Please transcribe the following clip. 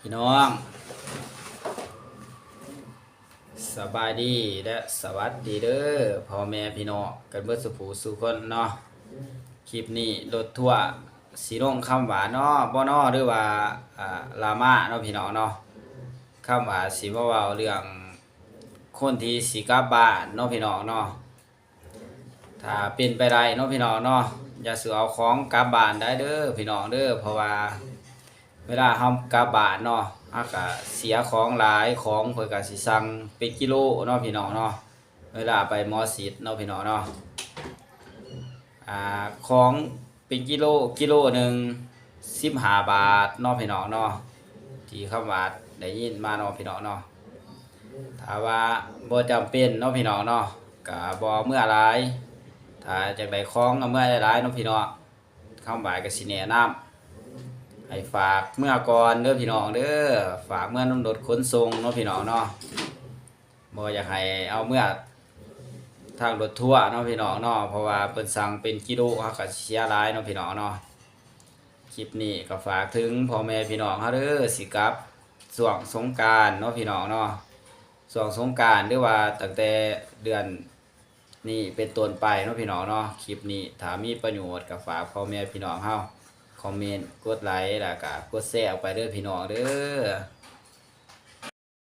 ພີ່ນ້ອງ ສະບາຍດີ ແລະ ສະຫວັດດີເດີ ພໍ່ແມ່ພີ່ນ້ອງກັນເບິດສູ່ຜູ້ສູ່ຄົນເນາະ. ຄລິບນີ້ລົດທົວຊິລົງຄຳຫວານເນາະ ບໍ່ເນາະ ຫຼືວ່າ ອ່າ ລາມາເນາະ ພີ່ນ້ອງເນາະ. ຄຳຫວານຊິມາເວົ້າເລື່ອງຄົນທີ່ຊິກັບບ້ານເນາະ ພີ່ນ້ອງເນາະ. ຖ້າເປັນໄປໄດ້ເນາະ ພີ່ນ້ອງເນາະ ຢ່າສູ່ເອົາຂອງກັບບ້ານໄດ້ເດີ ພີ່ນ້ອງເດີ. ເພາະວ່າເວລາເຮົາກັບບ້ານເນາະ ເຮົາກະເສຍຂອງຫຼາຍ ຂອງເພິ່ນກະຊິສັ່ງເປັນກິໂລເນາະ ພີ່ນ້ອງເນາະ. ເວລາໄປໝໍຊິດເນາະ ພີ່ນ້ອງເນາະ ອ່າ ຂອງເປັນກິໂລ ກິໂລໜຶ່ງສິບຫ້າບາດເນາະ ພີ່ນ້ອງເນາະ ທີ່ຄຳຫວານໄດ້ຍິນມາເນາະ ພີ່ນ້ອງເນາະ. ຖ້າວ່າບໍ່ຈຳເປັນເນາະ ພີ່ນ້ອງເນາະ ກະບໍ່ເອົາເມືອຫຼາຍ. ຖ້າຢາກໄດ້ຂອງເອົາເມືອຫຼາຍໆເນາະ ພີ່ນ້ອງ ຄຳຫວານກະຊິແນະນຳໃຫ້ຝາກເມືອກ່ອນເດີ ພີ່ນ້ອງເດີ. ຝາກເມືອນຳລົດຂົນສົ່ງເນາະ ພີ່ນ້ອງເນາະ ບໍ່ຢາກໃຫ້ເອົາເມືອທາງລົດທົວເນາະ ພີ່ນ້ອງເນາະ. ເພາະວ່າເພິ່ນສັ່ງເປັນກິໂລ ເຮົາກະເສຍຫຼາຍເນາະ ພີ່ນ້ອງເນາະ. ຄລິບນີ້ກະຝາກເຖິງພໍ່ແມ່ພີ່ນ້ອງເຮົາເດີ ຊິກັບຊ່ວງສົງການເນາະ ພີ່ນ້ອງເນາະ. ຊ່ວງສົງການ ຫຼືວ່າຕັ້ງແຕ່ເດືອນນີ້ເປັນຕົ້ນໄປເນາະ ພີ່ນ້ອງເນາະ. ຄລິບນີ້ຖ້າມີປະໂຫຍດກະຝາກພໍ່ແມ່ພີ່ນ້ອງເຮົາຄອມເມັນ ກົດໄລ ແລ້ວກະກົດແຊອອກໄປເດີ ພີ່ນ້ອງເດີ.